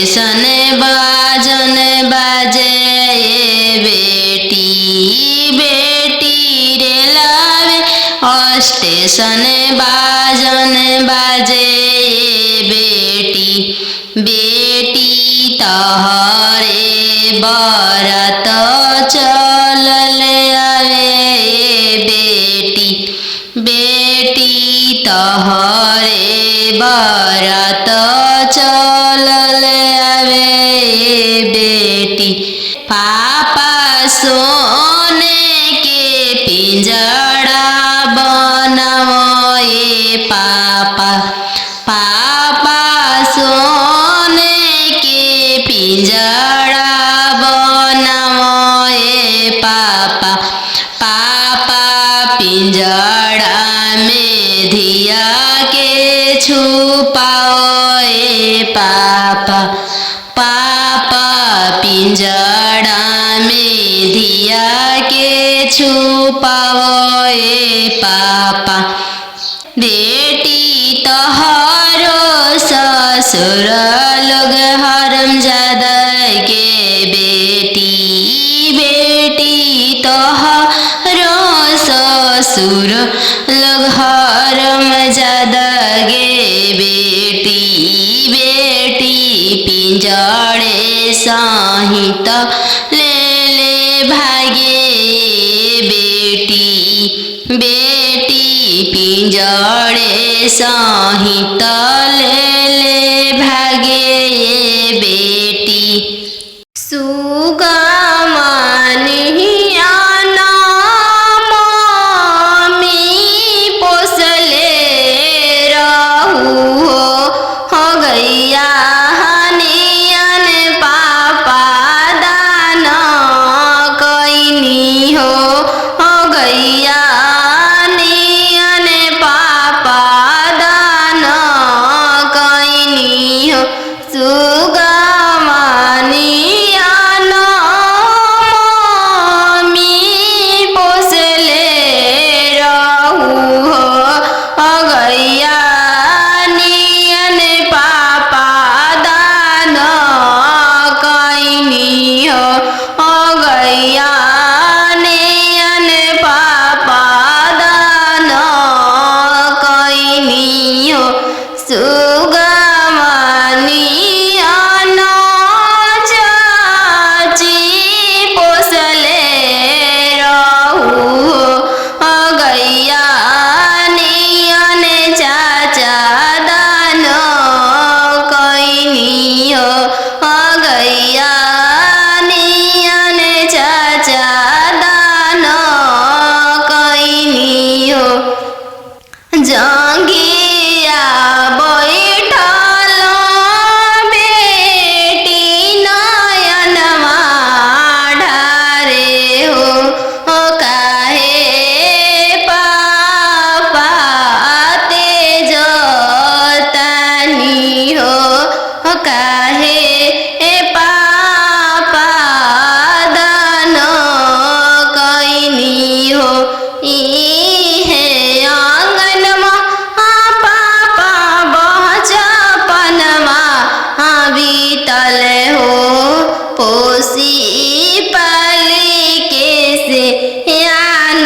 Station बाजन बाजे बेटी, बेटी रे लावे स्टेशन बाजन बाजे बेटी, बेटी तहरे बरत चलल आवे बेटी, बेटी तहरे बरत चलल आवे बेटी। पापा सोने के पिंजड़ा बनावे पापा, पापा सोने के पिंजड़ा बनावे पापा, पापा पिंजड़ा में धिया के छुपाए पापा, पापा पिंजड़ा में धिया के छुपाए पापा। बेटी तोहरो ससुर लोग हरम जादा के बेटी, बेटी तोहरो ससुर लोग हरम जादा गे बेटी, बेटी पिंजड़े सहित ले ले भागे बेटी, बेटी पिंजड़े सहित ले ले भागे बेटी। सुगमनिया नामी पोसले रहू हो गैया हनियन पापा दान कैनी हो गैया नियन पापा दान कैनी हो। सुगमनिया नामी पोसले रहू हो गैया नियन पापा दान कैनी हो गैया नियन पापा दान कैनी हो। सुगमनिया चाची पोसले रहू हो गैया नियन चाचा दान कैनी हो गैया नियन चाचा दान कैनी हो। जंगिया बैठल बेटी नयनमा ढारे हो काहे पापा तेजतानी हो काहे पापा दान कैनी हो। इहे आंगनमा पापा बचपनमा बीतल हो पोसी पाली के से आन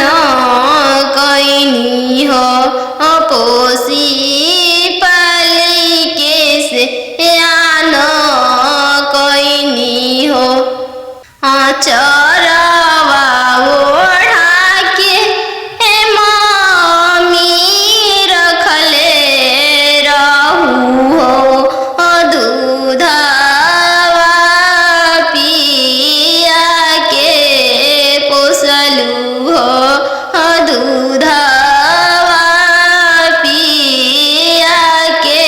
कैनी हो पोसी पाली के से आन कैनी हो। चरवा ओढ़ा के मामी रखले रहू हो दूधवा पिया के पोसलू हो दूधवा पिया के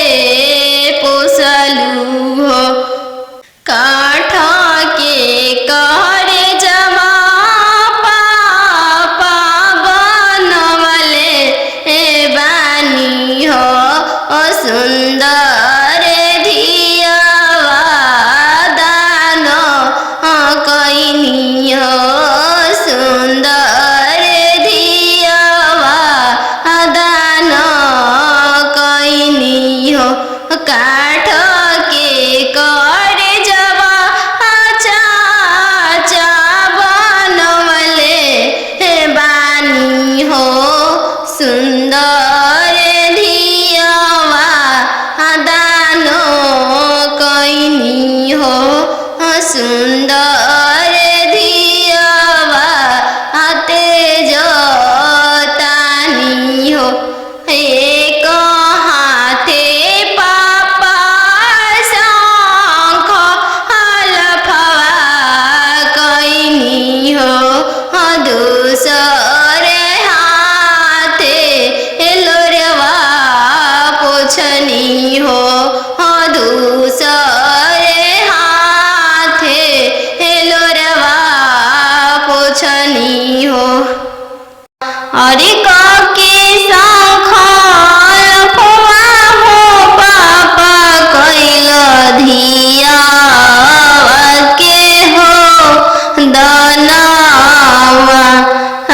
पोसलू हो। काठ के करे सुंदर धियावा हाथे जोतानी हो। एक हाथे पापा शंख हलफवा कैनी हो, दूसरे हाथे लोरवा पोछनी हो, दूसरे हाथे लोरवा पोछनी हो। अरे काके शंख फुआ हो पापा कैल धिया के हो दनावा,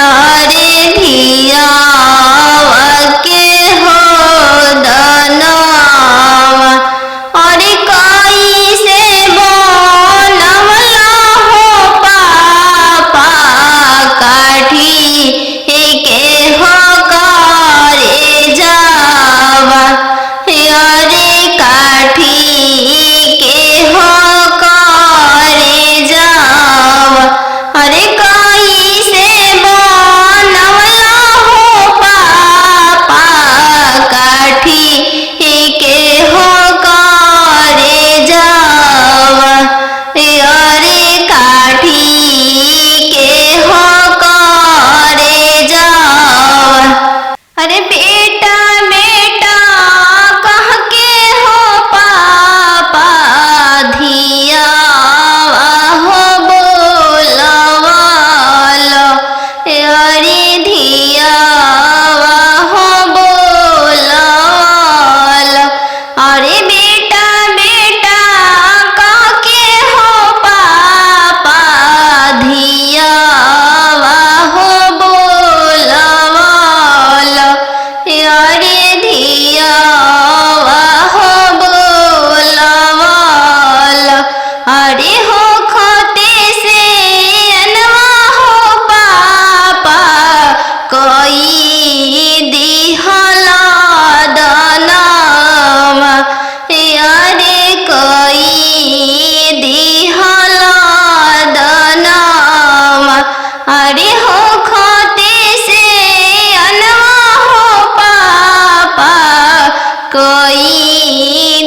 अरे धिया के हो दनावा। अरे कैसे बनवला हो पापा काठी के हो करे जावा, अरे काठी के हो करे जावा। अरे कैसे बनवला हो पापा काठी के हो करे जावा, अरे काठी के हो करे जावा। अरे बेटा बेटा कह के हो पापा धिया हो बोलवाल, अरे धिया हो बोलवाल। अरे बेटा बेटा कह के हो पापा धिया हो बोलवाल, अरे धिया हो बोलवाल। अरे हो खोते से अनवा हो पापा कोई दिहला दनावा, अरे कोई दिहला दनावा। अरे हो खोते से अनवा हो पापा कोई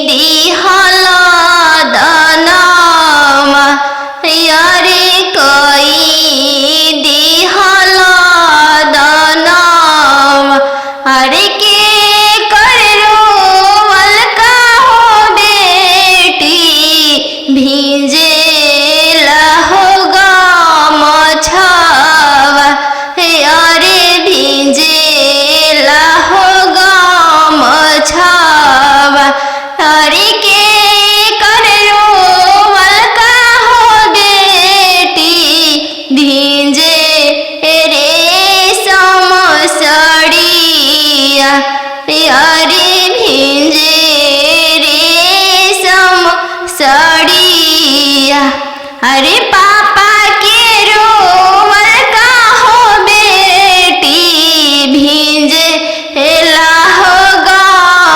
दिहला दनावा, अरे कोई दिहला दनावा। अरे के कर रोवल का हो बेटी भीजे होगा मछावा, अरे भीजे होगा मछावा। अरे के कर रोवल का हो बेटी भीजे रे समसड़िया, अरे भीजे रे समसड़िया। अरे पापा के रोवल का हो बेटी भीजे होगा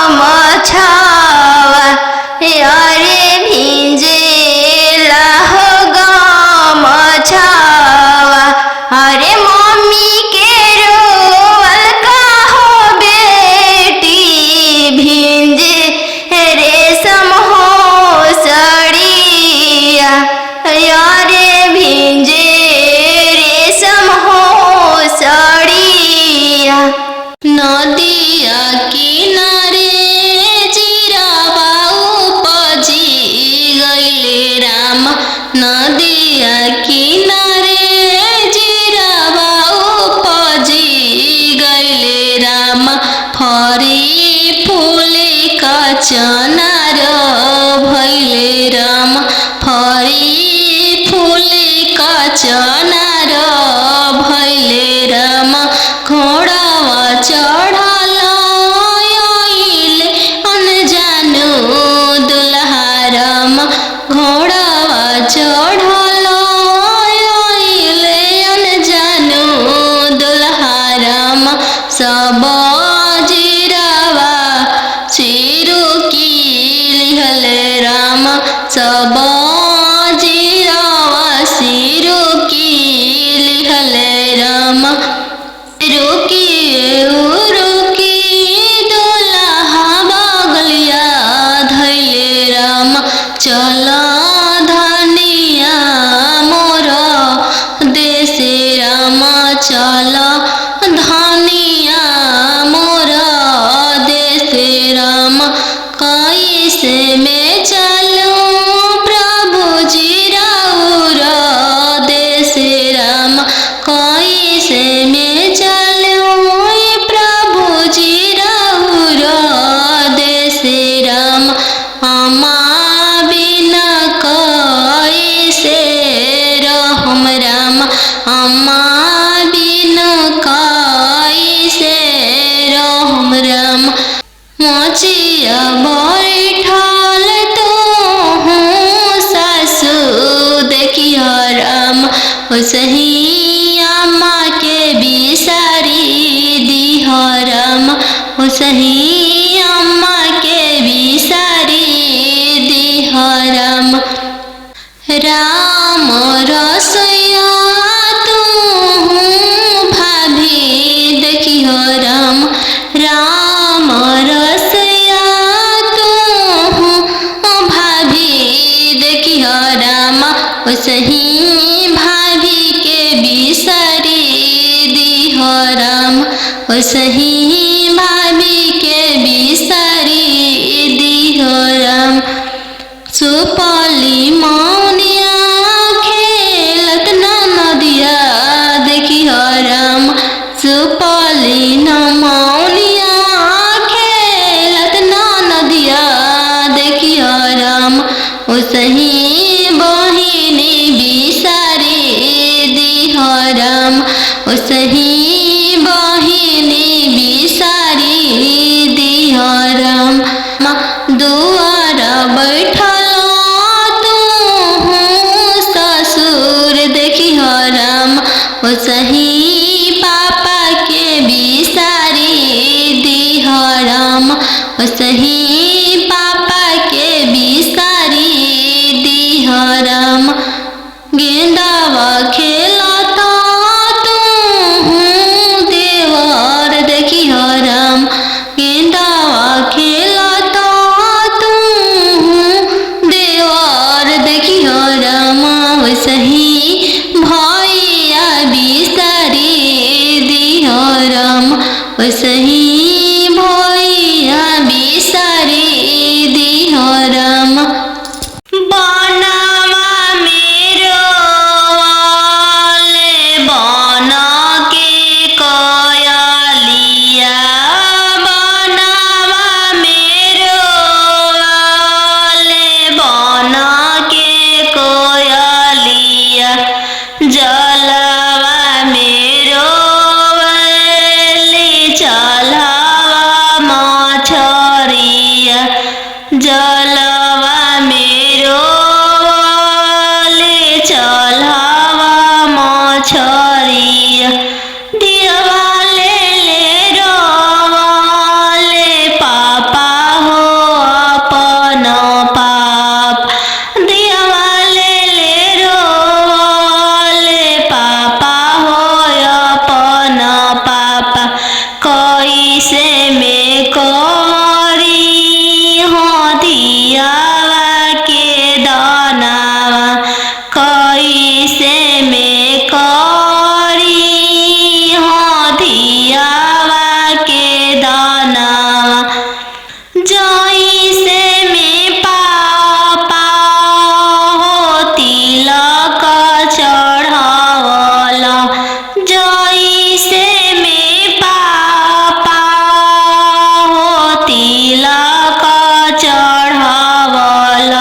मछावा, अरे भीजे होगा मछावा। अरे मम्मी के रोवल का हो बेटी भीजे रेशम हो सड़िया, अरे भीजे रेशम हो सड़िया। नदिया किनारे जीरावा उपजी गईले राम, नदिया किनारे जीरावा उपजी गईले राम। फरी फूले कचनार भैले राम, फरी फूले कचनार भैले राम। घोड़ावा चढ़ल आइले अनजानु दुल्हारम, घोड़ावा चढ़ल आइले अनजानु दुल्हारम। सब जीरावा चिरुकी लिहले राम, सब जीरावा ओसही अम्मा के बिसारी दिह राम, ओसही अम्मा के बिसारी दिह राम। राम रसोईया तू भाभी देखी हो राम, राम रसोईया तू भाभी देखी हो राम, ओसही भाभी के बिसारी दिह राम, ओसही भाभी के बिसारी दिह राम। सुपली मौनिया खेलत नदिया देखी हो राम, सुपली न मौनिया खेलत नदिया देखी हो राम, ओसही बहिनी बिसारी दिह राम, ओसही बहिनी बिसारी दिह राम। दुआर बैठल तू ससुर देखी हो राम, ओसही पापा के बिसारी दिह राम, ओसही पापा के बिसारी दिह राम। गेंदावा खेलत तू देवर देखी हो राम, गेंदावा खेलत तू देवर देखी हो राम, ओसही भैया बिसारी दिह राम, ओसही भैया बिसारी दिह राम। बनवा मेरो बन के कयलिया, बनवा मेरो बन के कोयलिया, जलवा मेरो चलवा मछरिया, जलवा मेरो चलवा मछरिया, दियवा ले ले रोवले पापा हो अपन पाप, दियवा ले ले रोवले पापा हो अपन पापा, कैसे में करी हो दियावा के दानावा, कैसे में करी हो दियावा के दानावा, जैसे में पापा हो तिलक चढ़ावल, जैसे में पापा हो तिलक चढ़ावल,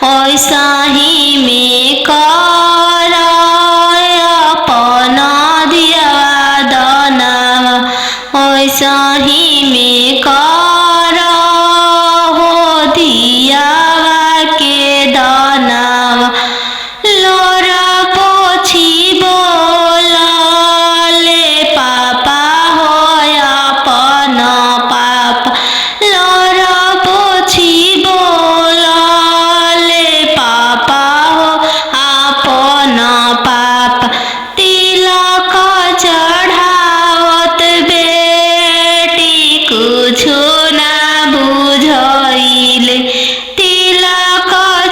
ऐसा ही में कर अपन दियावा दनावा, ऐसा ही में कर हो दियावा के दनावा। लोरा पोछी बोलले पापा हो अपन पाप, लोरा पोछी बोलले पापा हो अपन पाप, तिलक चढ़ावत बेटी कुछु ना बुझैले, तिलक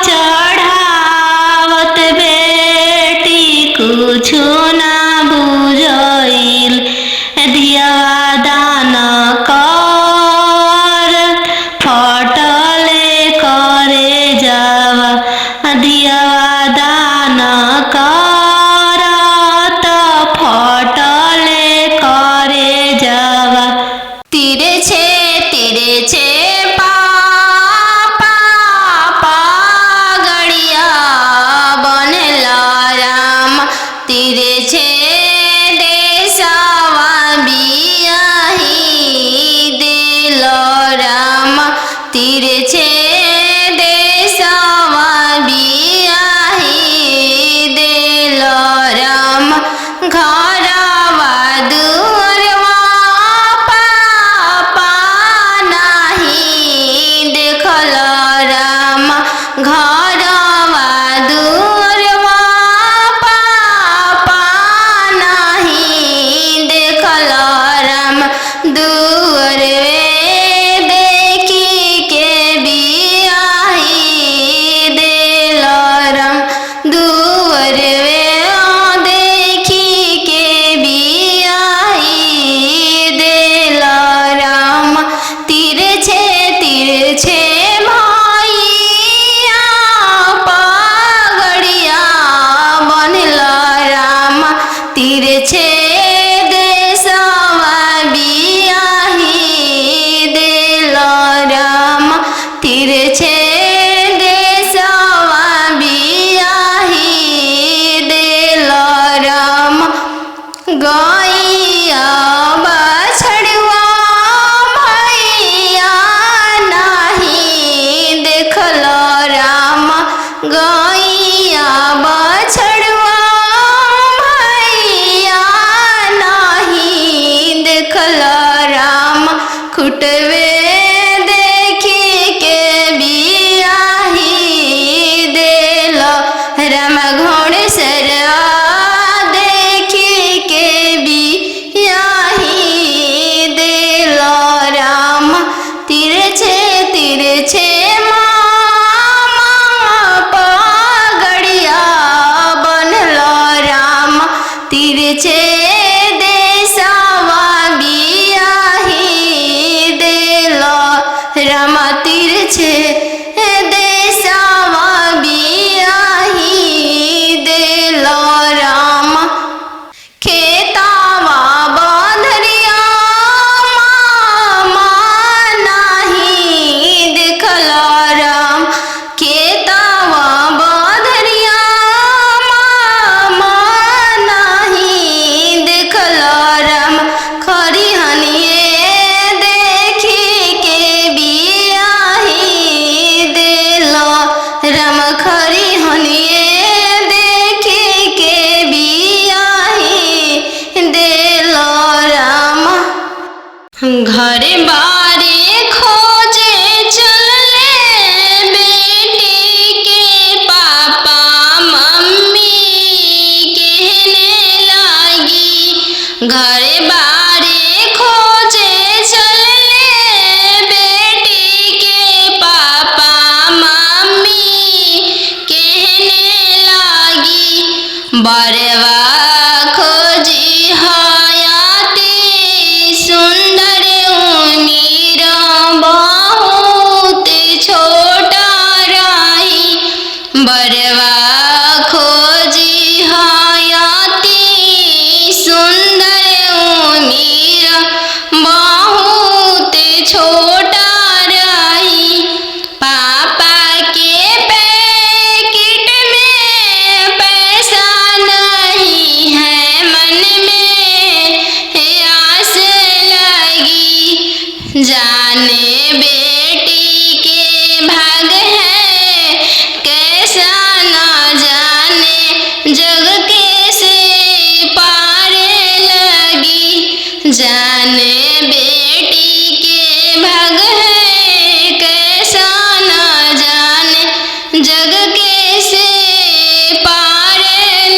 चढ़ावत बेटी कुछु ना बुझैल, धियावा दान कर फटले करे जावा, धियावा दान करत फटले करे जावा। तिरछे तिरछे पापा पागड़िया बनला राम, तिरछे देशवा बियाही दिल राम, तिरछे देशवा बियाही दिल। घर बारे खोजे चलले बेटी के पापा मम्मी कहने लागी बरवा खोजी हयाती सुंदर उमीर बहुत छोटा रही बरवा खोजी हयाती सुंदर उमीर बहुत छोटा रही पापा के पैकेट में पैसा नहीं है मन में आस लगी जाने बेटी के भाग है कैसा ना जाने जग कैसे पार लगी जाने बेटी के भाग है कैसा ना जाने जग कैसे पार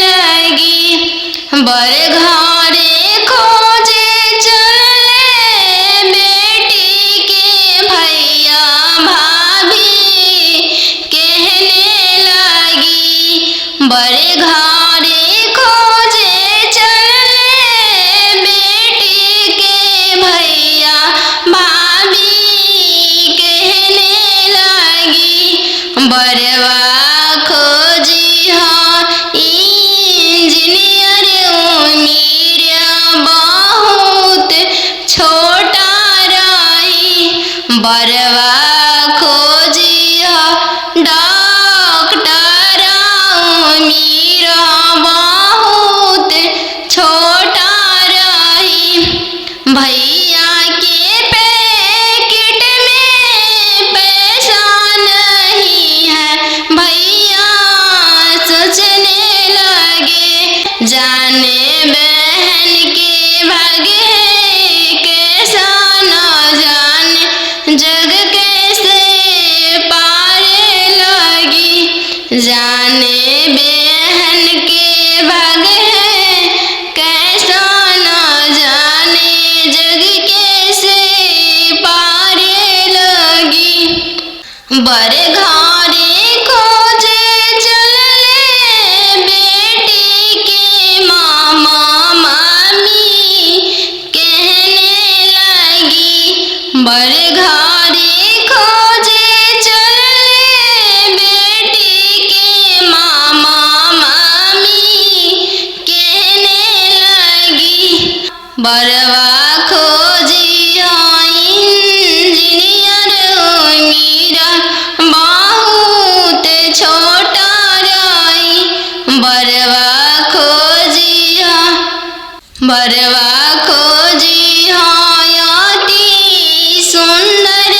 लगी बर घरे खोजे चलले बेटी के भैया भाभी कहने लगी बर घरे खोजे चलले बेटी के भैया भाभी कहने लगी बरवा खोजी हाँ इंजीनियर उमीर बहुत छोटा रही बरवा खोजी हाँ डॉक्टर उमीर बहुत छोटा रही भैया के पैकेट में पैसा नहीं है भैया सोचने लगे जाने बहन के भाग है कैसा ना जाने जग कैसे पार लगी जाने बहन के भाग है कैसा ना जाने जग कैसे पार लगी बर घरे खोजे चलले बेटी के मामा मामी कहने लगी बर घरे खोजे चलले बेटी के मामा मामी कहने लगी बरवा खोजी इंजीनियर मीरा बहुत छोटा रही बरवा खोजी बरवा खोजी हयाती सुंदर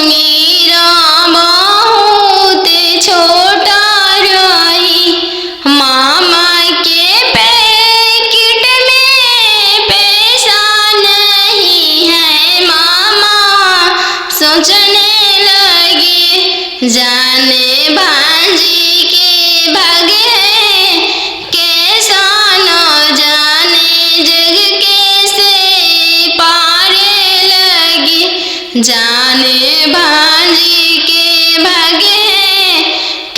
मीरा बहुत छोटा रही मामा के पैकेट में पैसा नहीं है मामा सोचने लगे जाने भांजी के भाग है कैसा न जाने जग कैसे पार लगी जाने भांजी के भाग है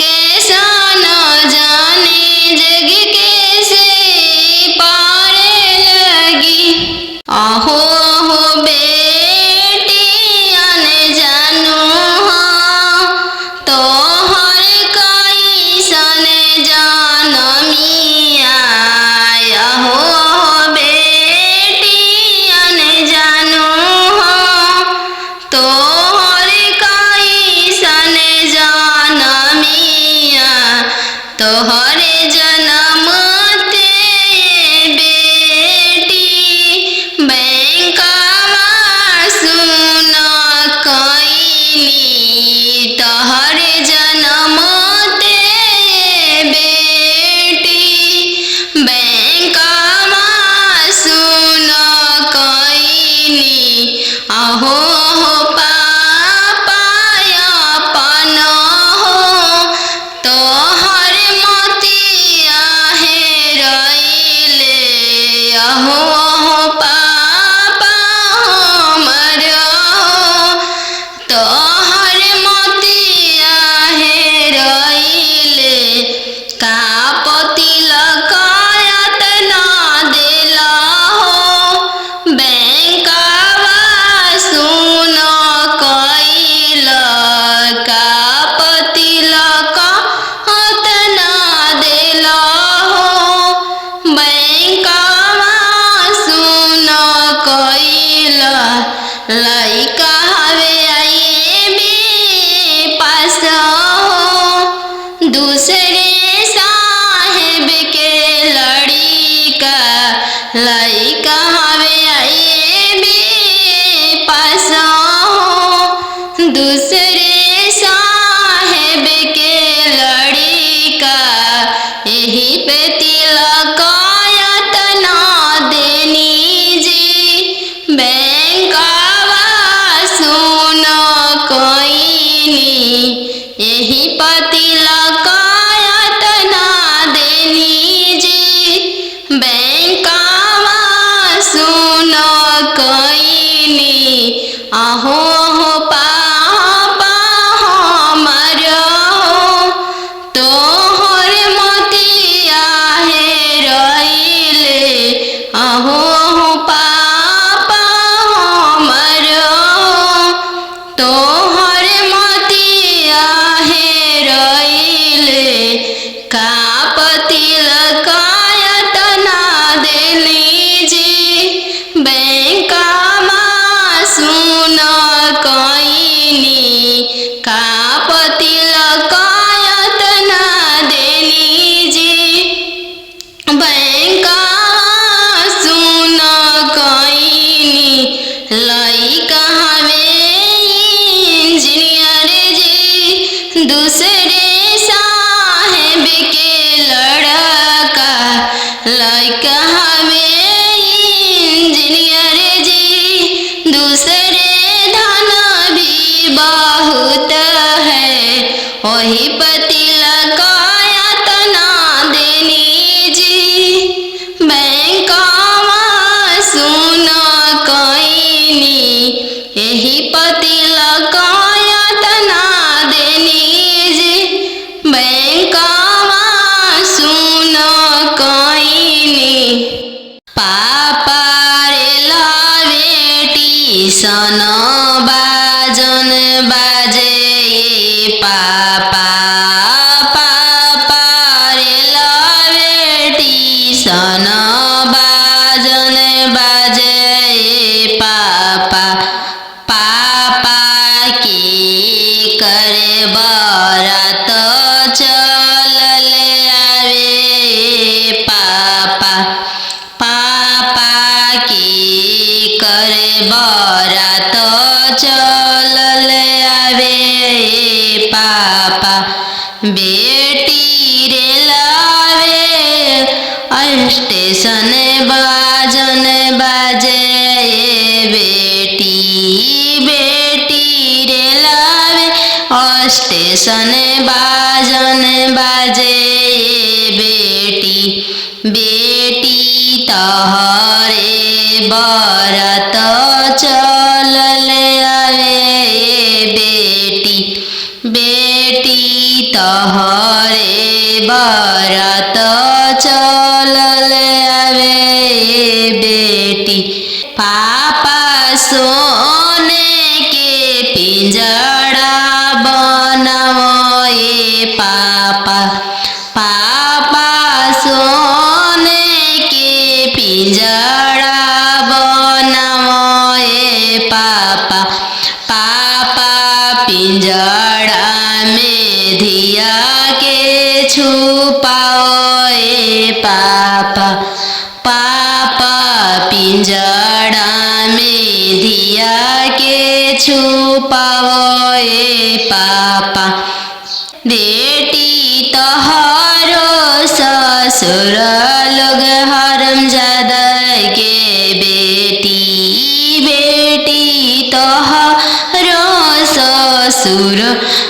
कैसा न जाने जग कैसे पार लगी आहो आहो बेटी अनजानो हो तोहर कैसन जनमिया आहो आहो बेटी अनजानो हो तो स्टेशन बाजन बाजे पापा, पापा के करे बरात चलल आवे पापा, पापा के करे बरात चलल आवे पापा। बेटी रे लावे स्टेशन बाजन बाजे बेटी, बेटी रे लावे स्टेशन बाजन बाजे बेटी, बेटी तहरे बरत चलल आवे बेटी, बेटी तहरे बरत चलल आवे बेटी। पापा सोने के पिंजड़ा बनावे पापा, पापा सोने के पिंजड़ा बनावे पापा, पापा पिंजड़ा में धिया के छुपाए पापा, पापा पिंजड़ा में धिया के छुपाए पापा। बेटी तोहरो ससुर लोग हरम जादा के बेटी, बेटी तोहरो ससुर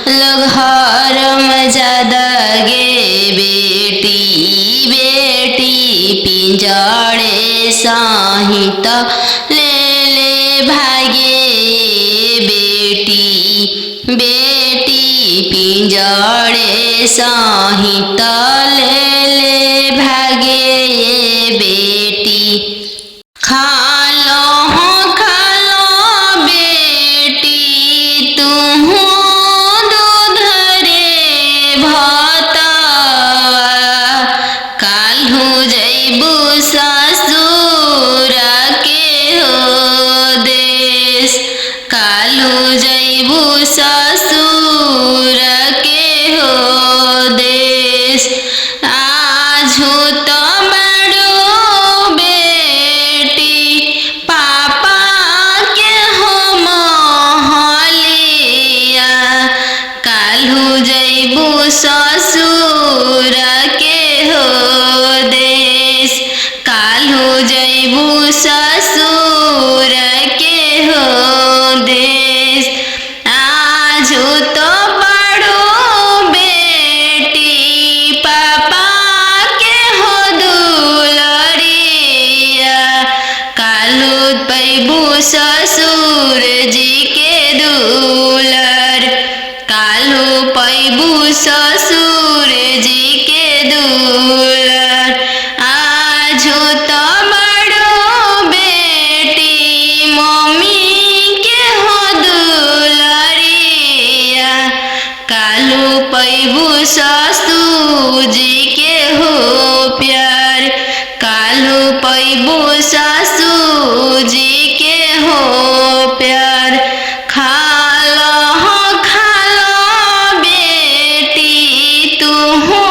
लोग हरम जादा गे बेटी, बेटी पिंजड़े सहित ले ले भागे बेटी, बेटी पिंजड़े सहित ले ले भागे बेटी। खालो खालो बेटी तुहू दूध रे भातवा, काल्हू जैबू ससुर के हो देश, काल्हू जैबू ससुर के हो देश। आजू तो बड़ो बेटी पापा के हो महलिया, काल्हू जैबू ससुर के हो देश, काल्हू जैबू ससुर के हो देश। आजू तो बड़ो बेटी पापा के हो दुलरिया, काल्हू पैबू ससुर जी के दुलर, काल्हू पैबू ससुर जी के दुलर। आजू तो बड़ो बेटी मम्मी के हो दुलरिया, काल्हू पैबू ससुर जी के हो प्यार, काल्हू पैबू सासू जी के हो प्यार। खालो खालो बेटी तुहू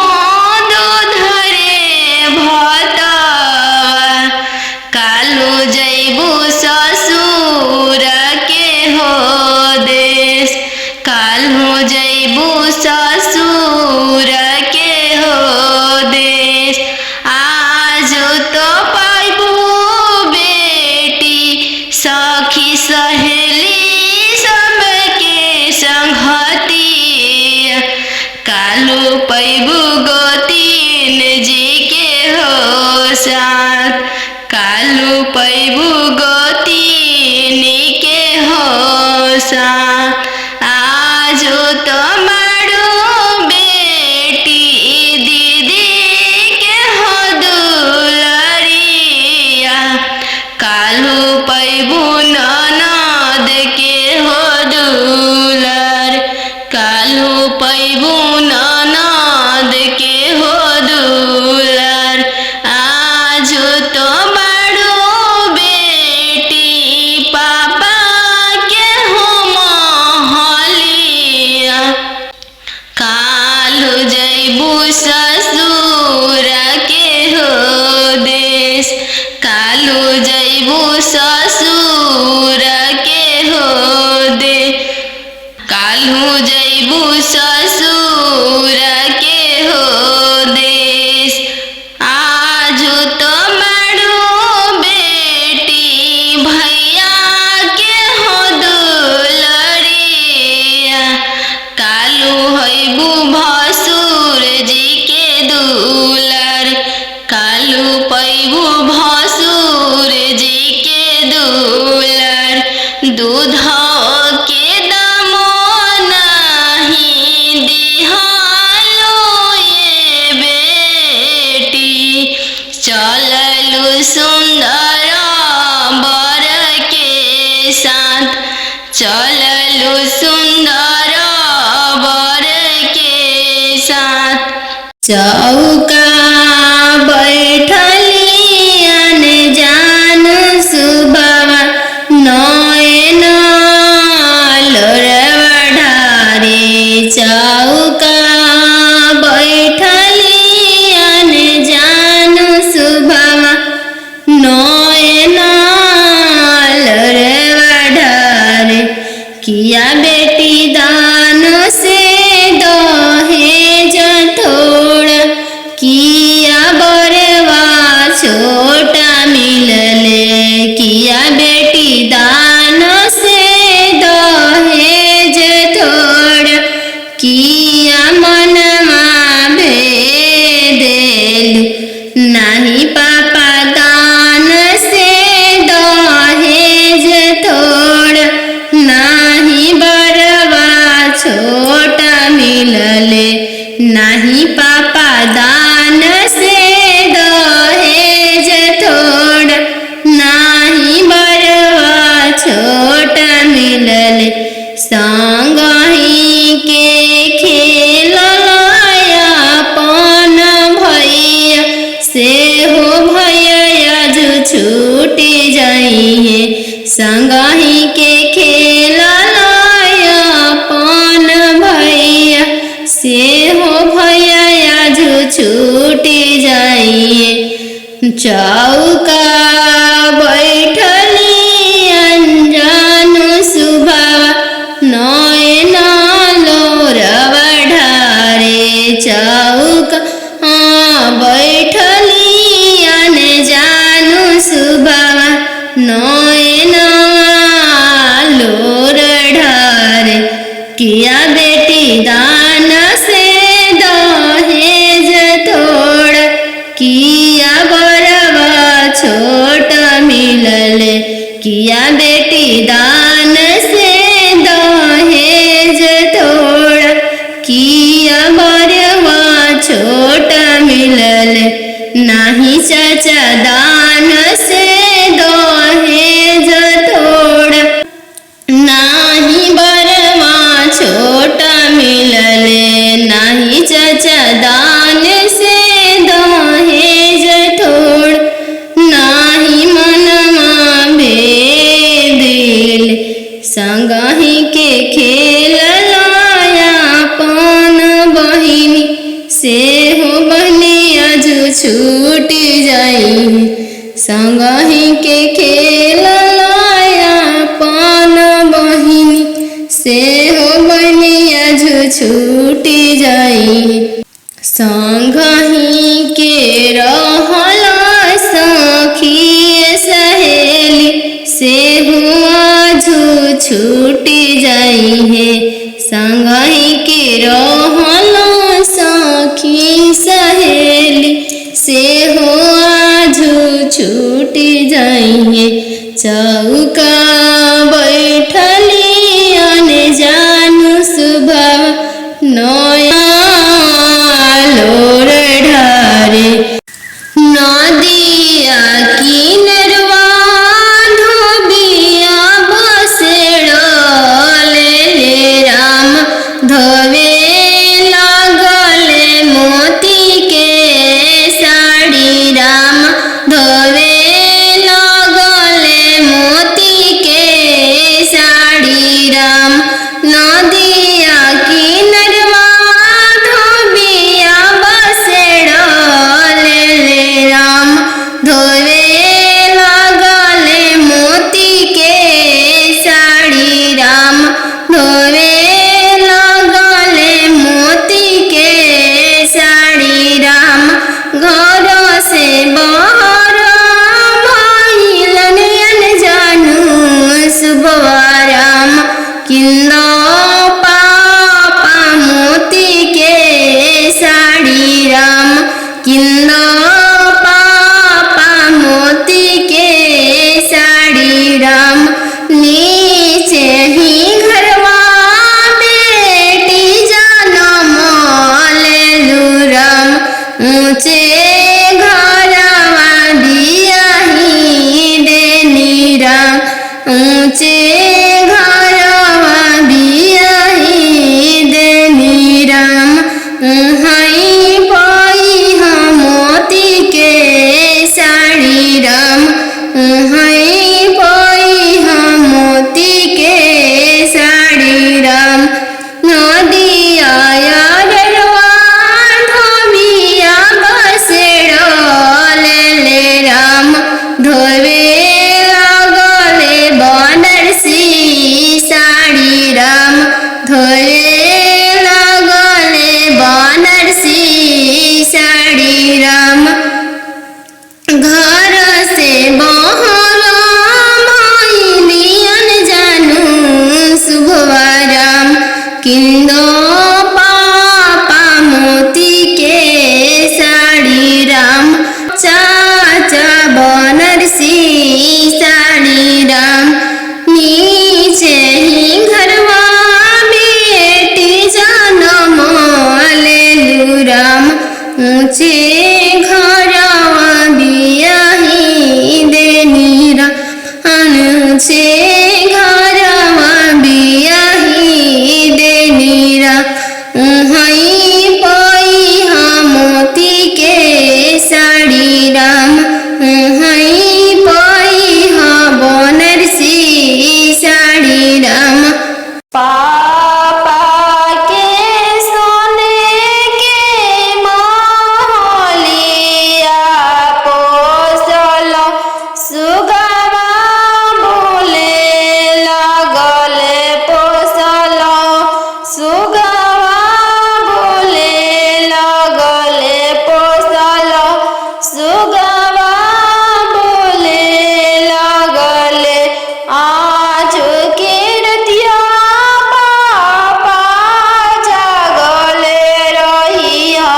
दूध रे भातवा, काल्हू जैबू ससुर के हो देश, काल्हू जैबू ससुर के हो देश। आजू तो पाइबू बेटी सखी सहेली सबके संगती, काल्हू पैबू गोतीन जी के हो साथ, काल्हू पैबू गोतीन के हो साथ। आजू तो मारू बेटी दीदी के हो दुलरिया, काल्हू पैबू ननद के हो दुलर, काल्हू पैबू ननद के हो दुलर। ससुर के हो दे, काल्हू जैबू ससुर के हो देश। आजू तो बड़ू बेटी भैया के हो दुलरिया, कालू हैबू भसुर जी के दुलर, कालू पैबू भसुर जी के दुलर। दूध के दमो नहीं दिहालो ये बेटी, चललू सुंदर बर के साथ, चललू सुंदर बर के साथ। चौका बैठली अनजान सुबह नयन लोरवा ढारे, चौका बैठली अनजान सुबह नयन लोरवा ढारे। किया बेटी दान से दहेज थोड़ा, किया बरवा छोटा मिलले, किया बेटी दान से दहेज थोड़ा, किया मनमा भेदेलु नाही पापा दान से दहेज थोड़ा, नाही बरवा छोटा मिलले, नाही पापा दान से दहेज थोड़ा, नाही बरवा छोटा मिलले। संगही के खेल अपन भैया से हो भैया आज छूट जाइए, संगही के खेल अपन भैया से हो भैया आज छूट जाइए। चौका बैठली अनजान सुबह नयन लोरवा ढारे, चौका बैठली अनजान सुबह नयन लोर ढारे। किया बेटी दान से दहेज थोड़ा, किया बरवा छोटा मिलले, किया बेटी दान से दहेज थोड़ा, किया बरवा छोटा मिलले, नाही चाचा दान से दहेज थोड़ा, नाही बरवा छोटा मिलले, नाही चाचा दान से दहेज थोड़, नाही मनमा भेदिल। संगही के खेल अपन बहिनी से हो बहनी आज छूट जाई, संगही के खेल अपन बहिनी से हो बहनी आज छूट जाई। संगही के रहल सखी सहेली से हुआ छूट जाई है, संगही के रहल सखी सहेली से हो छूट जाई है। चौका बैठली अनजान सुबह नया लोर ढारे, नदिया किनरवा धोबिया बसेड़ले राम धोवे लागले मोती के साड़ी, राम धोवे लागले मोती ऊंचे घरवा बियाही देनी राम, उहाँ पाई हम मोती के साड़ी राम, उहाँ पाई हम मोती के साड़ी राम। नदिया रवा धोबिया बसेड़ो ले राम, धोवे लागले बनारसी साड़ी राम, धोवे लागले बनारसी साड़ी राम। घर से बहरा भैलियन जानू शुभराम, किंदो पापा मोती के साड़ी राम, चाचा बनारसी साड़ी राम। नीचे ही घरवा बेटी जनम लेलु राम, ऊंचे घरवा बियाही देनी राम, ऊंचे घरवा बियाही देनी राम, उहाँ पाई हम मोती के साड़ी राम, उहाँ पाई हम बनारसी साड़ी राम। पापा के सोने के महलिया पोसल सुगवा बोले लगले, पोसल सुगवा बोले लगले, पोसल सुगवा बोले लगले। आज के रतिया पापा जागले रहिया,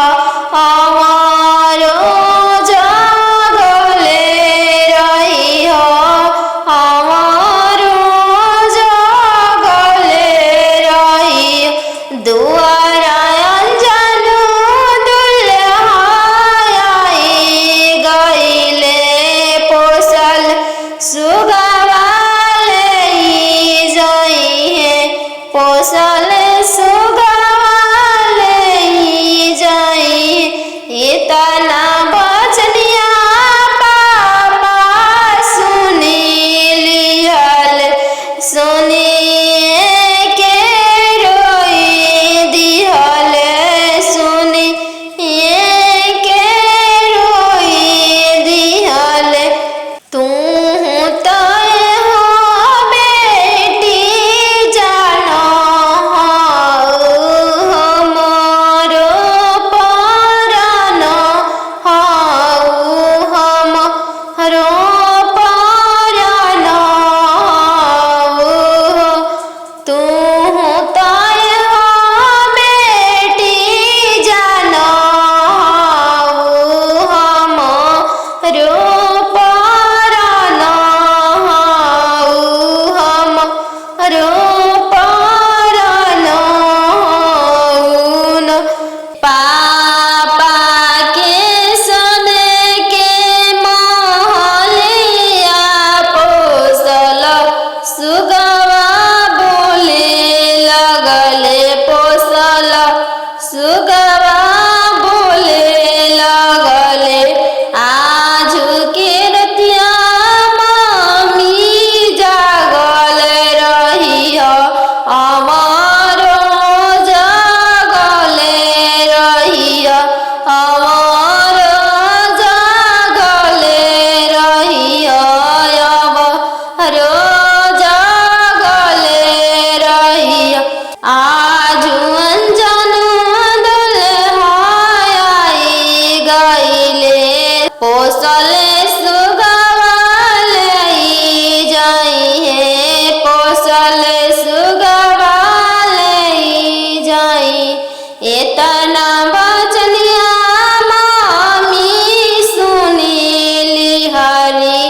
हमारो जागले रहिया, हमारो जागले रहिया। दुआरा अंजनु दुल्हा आई गईले, पोसल सुगवा ले जाई है, पोसल सुगवा ले जाई। इतना बचनिया पापा सुनी लिहल, सुनिए के रोई दिहल, सुनिए के रोई दिहल। तू तो हो बेटी जानो हमारो परान, how हमारो परान, तू तो हो बेटी जानो हमारो परान, how हमारो परान। पापा के सोने के महलिया पोसल सुगवा बोले लगले, पोसल सुगवा बोले लगले। आज के रतिया मामी जागल रहिया, हमारो जागले रहिया, हमारो जागले रहिया, हमारो जागले रहिया। आज अंजन दुल्हा आई गईले, पोसल सुगवा ले जाई है, पोसल सुगवा ले जाई। एतना बचनिया मामी सुनी लिहरी,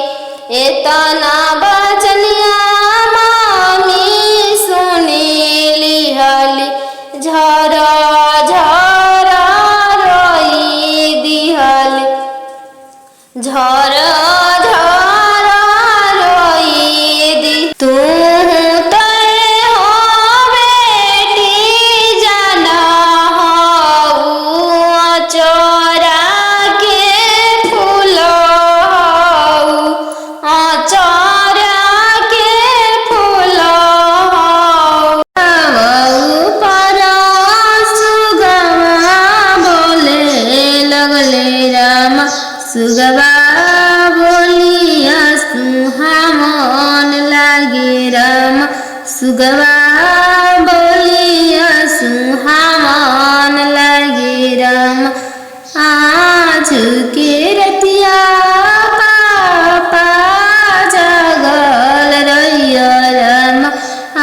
एतना बचनिया मामी सुनी लिहली, झरा झरा रोई दिहली, झरा झरा रोई दी। तू सुगवा बोलिया सुहावन लागे राम। सुगवा बोलिया सुहावन लागे राम। आज के रतिया पापा जागल रहिया राम।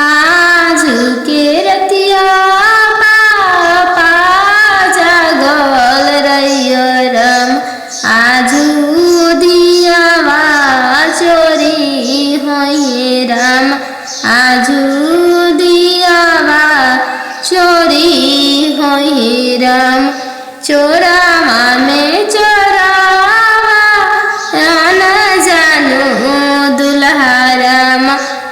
आज के रतिया पापा जागल रहिया राम। आजू दियावा चोरी होइए राम। आजू दियावा चोरी होइए राम। चोरावा में चोरावा न जानू दुल्हा राम।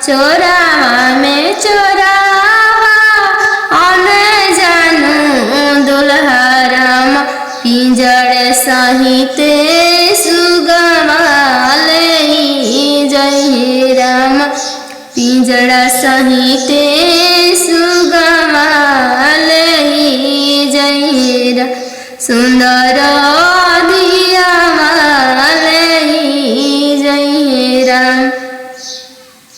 चोरावा में चोरावा न जानू दुल्हा राम। पिंजड़ सहित सुगवा ले जय राम। पिंजड़ा सहित सुगवा ले जय राम। सुंदर दियावा ले जय राम।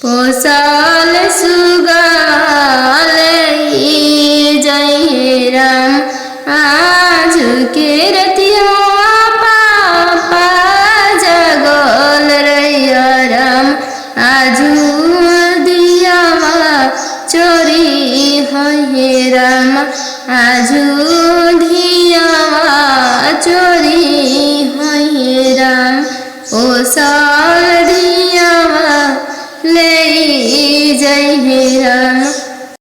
पोसल सुगवा ले जय राम। आज के रतिया पापा जगल रहिया राम। आजू दियावा चोरी होइए राम। आजू दियावा चोरी